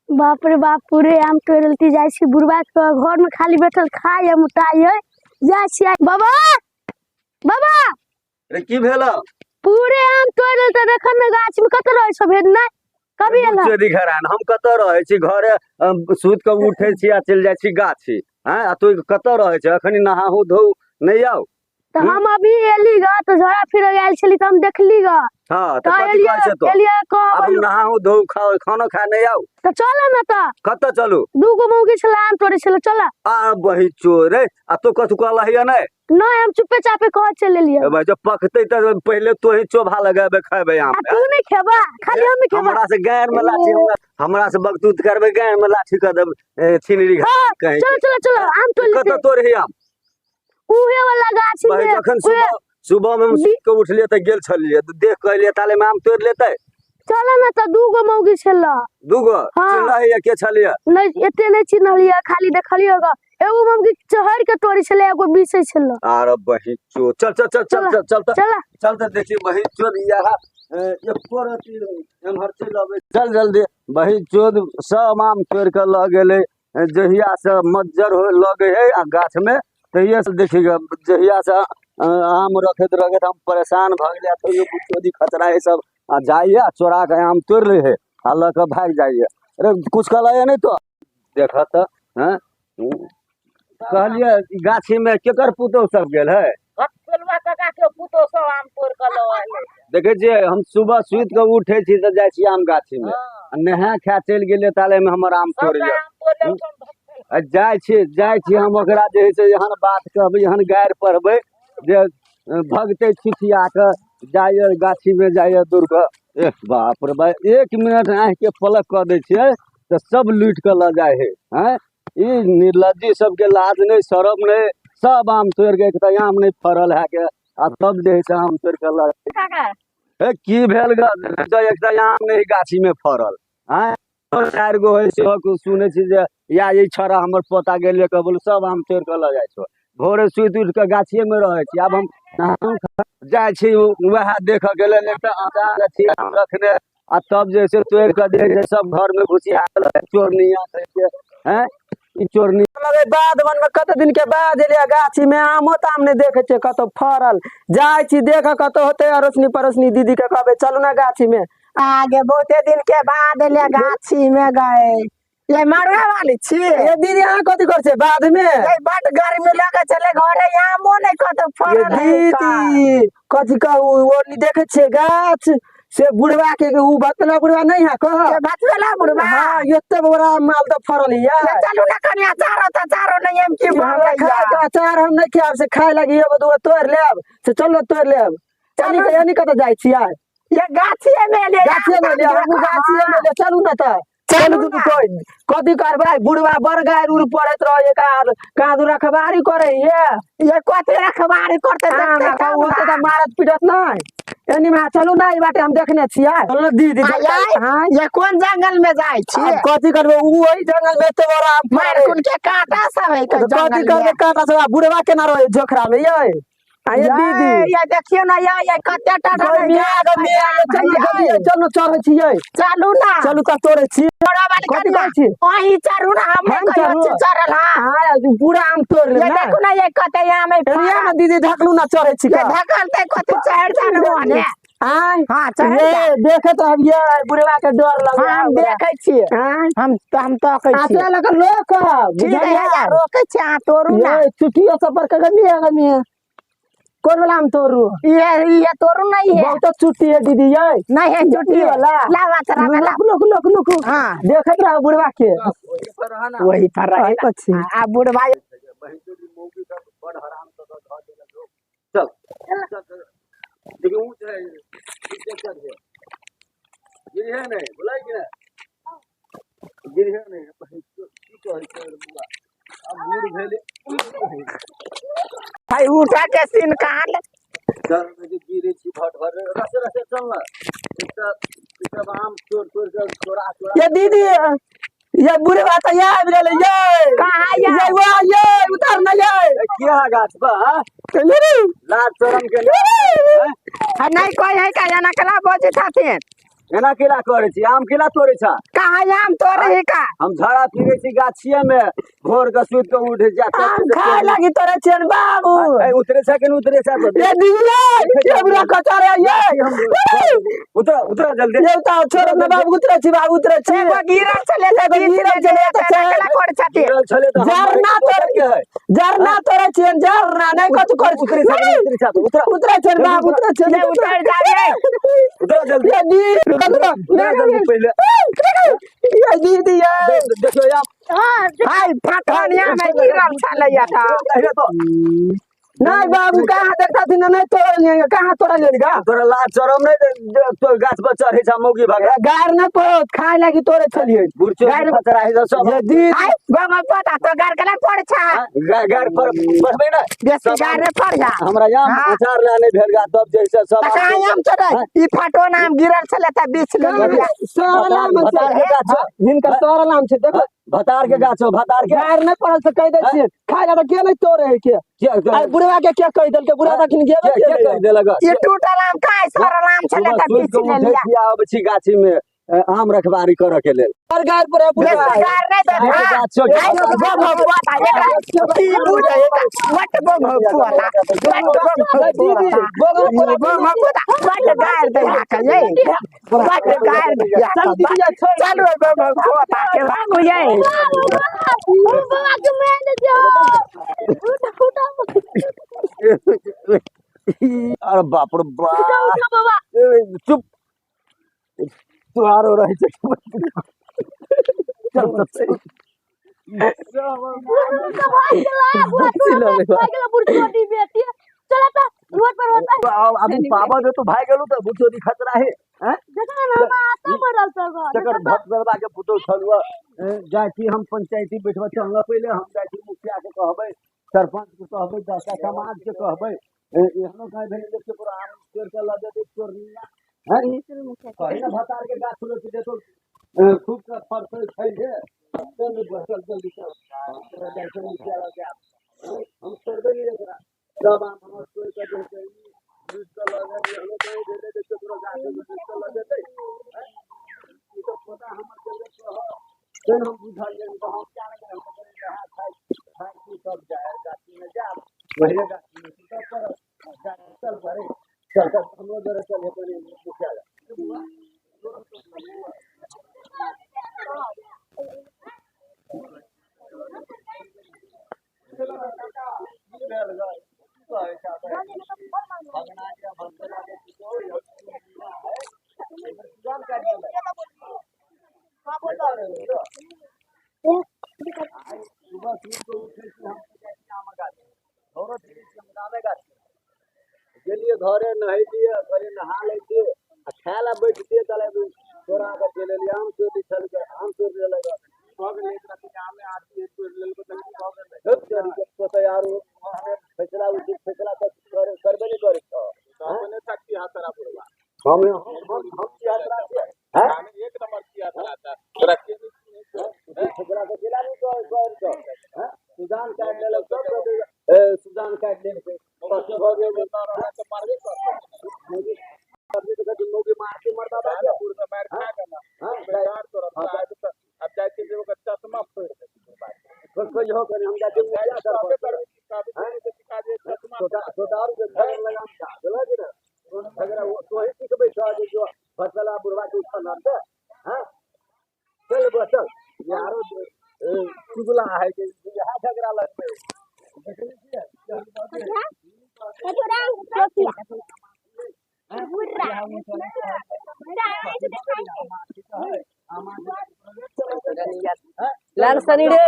बाप रे बाप, पूरे आम तोड़ि लेती। जाइ छी बुढ़बा के घर में, खाली बैठल खाय आ मोटाइ है। जाइ छी। बाबा, बाबा! अरे, की भेल? पूरे आम तोड़ि लेते। देखन ने, गाछ में कतऽ रहै छौ? भेद नहि कभी एल? चोरी घरान हम कतऽ रहै छी? घरे सुति कऽ उठै छी आ चलि जाइ छी गाछी। हँ, आ तू कतऽ रहै छै? अखनी नहाहू धोउ नहि आउ। तऽ हम अभी एली ग तऽ झोरा फिर आयल छली तऽ हम देखली ग। हँ, तऽ तऽ कथी एलियै कहै छै तो? एलियै आब कह। नहाहू धोउ, खाओ, खानो खा नहि आउ। तऽ चल ने तऽ। कतऽ चलू? दू गो मौगी छलै, आम तोड़ै छलै, चल। आ बही चोर रे, आ तू कथू कहलही नहि? नहि, हम चुपे चापे कह चलि एलियै। ए भाई, जब पकतै तऽ पहिले तोही चोभा लगेबे, खेबै आम। आ तू नहि खेबा? खाली हम खेबा? हमरा से गायन में लाठी, हमरा हमरा से बगतूत करबै, गायन में लाठी कऽ देब। ए, छिनरी कहीं। चलो चलो चलो, आम तोड़ कतऽ लेते। तोड़ही आम? उहे वाला गाछ भाई में। जखन सुबह सुबह में हम सुति कऽ उठलियै तऽ गेल छलियै तऽ देख कऽ एलियै, ताले में आम तोड़ि लेतै। चल ने तऽ, दू गो मौगी छल। दूगो? हाँ। चिल्लाइए के छलियै? नहि, एते नहि चिन्हलियै, खाली देखलियै ग। एगो मौगी चढ़ के तोड़ै छलै, एगो बीसै छलै। आर बही चो, चल चल चल चल चल चल तऽ। चल। चल तऽ देखी बही चोद इएह एको रति एम्हर चलि अबै। चल जल्दी। बही चोद सब आम तोड़ि कऽ लऽ गेलै। जहिया से मज्जर होए लगे है आ गाछ में तहिये से देखी ग, जहिया से आम रखैत रखैत हम परेशान भऽ गेलियै। तैयो चोरी खचरा है सब आ जाइए आ चोरा के आम तोड़ि लै है आ लऽ कऽ भागि जाइए। अरे, कुछ कहलैए नहि तो देखऽ तऽ। हँ, कहलियै ई गाछीमे केकर पुतोहु सब गेल है? भटफेलुआ काका के पुतोह सब आम तोड़ कऽ लऽ एलै। देखै छियै, हम सुबह सुति कऽ उठै छी तऽ जाइ छी आम गाछीमे आ नहा खा चलि गेलियै, तालेमे हमर आम सबटा तोड़ैए। आम तोड़ लेलकन भटफेलुआ। आ जाइ छी, जाइ छी हम ओकरा जे है से एहन बात कहबै, एहन गारि पढ़बै जे भगतै छिछिया कऽ। जाइए गाछीमे, जाइए दूर कऽ। एह बाप रे बा, एक मिनट आँखिके पलक कऽ दै छियै तऽ सब लूटि कऽ लऽ जाइ है। आँय, ई निर्लज्जी सबके लाज नहि, शरम नहि। सब आम तोड़ि कऽ, एक तऽ आम नहि फड़ल है के आ तब जे है से आम तोड़ि कऽ लऽ। काका। हे, की भेल ग? एक तऽ आम नहि गाछीमे फड़ल। आँय, चारि गो है सेहो सुनै छी जे या ई छौड़ा हमर पोता गेलियै कऽ बोलू सब आम तोड़ि कऽ लऽ जाइ छौ। भोरे सुति उठि कऽ गाछिएमे रहै छी। आब हम जाइ छी वएह देखऽ के लेल। एकटा अचार छी आम रखने आ तब जे छै तोड़ि कऽ जे छै सब घरमे घुसिया चोरनिया के। हैं, ई चोरनी लगे बाध वन में कते दिन के बाद एलियै। गाछी में आमो ताम नहि देखे छियै कतौ फड़ल। जाइ छी देख कतौ होते अड़ोसनी पड़ोसनी दीदी के कहबै, चलू ना गाछी में। आगे बहुते दिन के बाद एलियै गाछी में गए। ये मरुआ वाली छी? ये दीदी, अहाँ कथी करै छियै बाध में? ये बड गर्मी लगे छलै घरे, आमो नहि कतौ ये फड़ल है तऽ। दीदी, कथी कहू, ओ नहि देखे छियै गाछ से बुढ़वा के, उ बतना बुढ़वा नहीं है कह। ये बचवेला बुढ़वा? हाँ, एते बड़ा माल तऽ फड़ल ये। ये चलू ना कनि अचारो तचारो नहीं हम की हमरा भरलै खाय के अचार हम नहीं खायब, से खाय लगी एगो दूगो तोड़ लेब से। चलो तोड़ लेब। चली के यानी कतऽ जाइ छियै? ये गाछिए में एलियै। गाछिए में एलियै, हमहूँ गाछिए में एलियै। चलू ने तऽ, चलू दुनू कोइ। कथी करबै, बुढ़वा बड़ गारि उड़ पड़ैत रहै कार कहाँ दू रखबारी करै ये। ये कथी रखबारी करते देखते तब होते ना। तऽ मारत पीटत नहि। एनी में चलू ना, ई बाटे हम देखने छियै। चलू ना दीदी। आ ये हाँ। ये कोन जंगल में जाइ छी? आब कथी करबै, उ ओहि जंगल में एते बड़ा आम मार फड़ल। कुन के कांटा सब है तऽ कथी जंगल करबै में? कांटा सब? आ बुढ़वा केना रहै झोखरा में यै? आ ये दीदी। ये देखियो ना, ये कते टा गई मिया ग मिया, ये चलू जल्दी, ये चलू, चढ़ै छियै। चलू ना। चलू तऽ तोड़ै छी। तोड़ा वाली कथी कनिया। कहै छी? अहीं चढ़ू ना, हम हम नहि कहियो चढ़ू? छी चढ़ल। हाँ। हाँ, पूरा आम तोड़ ये लेब ना। देखू ना, ये कते आम है। एरिया में दीदी, ढकलू ना, चढ़ै छी ये का। ढकलते कथी, चढ़ जा ना ओने। आय? हाँ, चढ़ ये जा। देखत हम ये बुढ़वा के डर लगे। हाँ, हम देखै छियै। आय? हम तकै छियै। आते लग लोक। ठीक है, बुझलियै? रोकै छियै, अहाँ तोड़ू ना। ये चुटियो सब पर के मिया गमिया, कोन वाला आम तोड़ू? ये तोड़ू नहीं है। बहुत चुट्टी है दीदी ये। नहीं है चुट्टी। ई वाला। लावा चढ़ा ला। रुक रुक रुक रुक। हाँ। देखत रहो बुढ़वा के। वही पर रहे। अच्छी। आ बुढ़वा। बड़ हराम कऽ कऽ धऽ देलक लोक। चल चल, चल। देखियौ ऊँच है, नीचे चढ़ गया। गिरिहे नहि बोलै कि नहि, गिरिहे नहि। की कहै छै रे बुआ, आब बूढ़ भेलै। भाई, उठा के सीन कहाँ ले? चल, देखियौ गिरै छी भट भट। रसे रसे चल ना। एकटा ई सब आम तोड़ तोड़ कऽ चोरा चोरा। ये दीदी, ये बुढ़वा तो ये आबि गेलै ये। कहाँ ये? ये वो ये उतार ना ये। ए, किया गाछ पर? हाँ? लाज शरम के नहि, नहीं कोई है का? एना कला बजै छथिन? एना केला करै छी, आम केला तोड़ै छ? कहाँ आम तोड़े ही का? हम झड़ा फिरै छी गाछिए में, भोर के सुति के उठे जा आम खाए लागी तोड़े छियन बाबू। ए उतरे छ कि उतरे छ? ये दीदी के बुरा कचारे ये उतरा उतरा जल्दी। ये उतार छोड़ ना बाबू, उतरे छी बाबू, उतरे छी। एगो गिरल छले त एगो गिरल छले त केला कोड़ छथि। गिरल छले त जरना तोड़ के है, जरना तोड़े छियन, जरना नहीं कथु कर। उतरे छ उतरे छ उतरा उतरे छियन बाबू, उतरे छियन। ये उतर जा रे, उतरा जल्दी, ये दीदी उतरा जल्दी पहिले। ये दीदी ये देखियो यार हां हाय फटनिया में गिरल छले या त पहिले तो नहीं बाबू कहाँ देखता थी नहीं तोड़लिए, कहाँ तोड़लिए गा? तोरा लाज शरम नहीं तो गाछ पर चढ़े छ मौगी भगा गार न पड़ो खाए लागी तोड़े छलिए। बुरचो खतरा है सब। ये दीदी हाय गोमा पता तो गार केला पड़ छा? गार पर पढ़बे ना बेसी गार ने पड़ जा। हमरा यहाँ अचार ला नहीं भेल गा तब जैसे सब त कहाँ आम चढ़े ई फटो नाम गिरल छले त बीछ लेलिए। सड़ल आम भतार के गाछ, हिनकर सड़ल आम छै देखो, भतार के गाछ, भतार के गार नहीं पड़ल से कह दै छियै खाए ला त के नहीं तोड़े है के? के आई बुढ़वा के के कह देलकै? बुढ़वा तखन गेबे के केलै। कह देलक? ई टूटल आम काहे सड़ल आम छले त सुबह बीछ सुति के उठै लेलिए। छी आबै छी गाछी में आम रखबारी करऽ के लेल। और गार पर है बुढ़वा। बेसी गार नहीं अरे देखा गाछो हाय गोमा पता एकरा की बुझे वट गोमा पता वट गोमा दीदी पता गोगा गोमा पता वट गार दे के ये वट गार दे। चल दीदी छोड़ चल गोमा पता के भागो ये। बाबा के मैं दे उठा उठा। अरे बाप रे बाप, उठा उठा बाबा। चुप तुहारो रहै छै। चल चल भाग गेला बुढ़ा भाग गेला बुढ़चोटी बेटी। चला त रोड पर होता। अभी पाबा जो तू भाग गेलू त बुचोदी खतरा है। हैं देखा ना हमरा आता पड़ल सब। तकर भत के पुतोह छलुआ जाइ छी हम पंचायती बैठबा चलना पहिले, हम जाइ छी मुखिया के कहबै, सरपंच के कहबै, दसटा समाज के कहबै। एहनो कहीं भेलै जे केकरो आम तोड़ि के लऽ जेतै चोरनिया। हैं कही ना भतार के गाछ रोपि देतौ खूब के फड़तै खैहे। चल चल जल्दी चल, तोरा जाइ छै मुखिया लग जायब। हम छोड़बै नहि एकरा, सब आम हमर तोड़ि के देलकै, लूटि के लऽ गेल। एहनो कहीं भेलै जे केकरो गाछ लूटि के लऽ जेतै। ई तऽ पता हमर जल्दी कह तेन हम बुझलियै तऽ हम क्या नहि हम तऽ जहाँ खाइ खाइ छी तब जाय गाछीमे जायब, वही गाछीमे सुतऽ पड़त। चल पड़े चल चल हमरो जरे चल कनि मुखिया लग। सुबह सुति के उठै छी हम जाइ छी आमक गाछी, दौड़त फिरै छी हम आमे गाछी। गेलियै घरे नहेलियै, कहलियै नहा लै छियै आ खाय लए बैठतियै तले तोरा के चलि एलियै आम तोड़ि छलकै, आम तोड़ि लेलक। आरो फैसला उचित फैसला तऽ करबे नहि करै छौ। हम हम छिहत्तरा छियै। हैं फैसला के केला नहि कर कर हैं सुजान काटि लेलक सब सुजान काटि लेलकै कथी भऽ गेल? मौगी सब्जी तऽ कहै छै मौगी मारती मरदा बाजे। कहियो कनि हम जाइ छी मुखिया सरपंच तोतारू के घर लगाम छा बुझलह कि ने? कोनो झगड़ा तोही सिखबै छह जे जो फसला बुढ़वा के उठल आनतै। हैं चल बा चल यारो चुगला है के इएह झगड़ा लगबै देखै छियै। लाल सनी रे।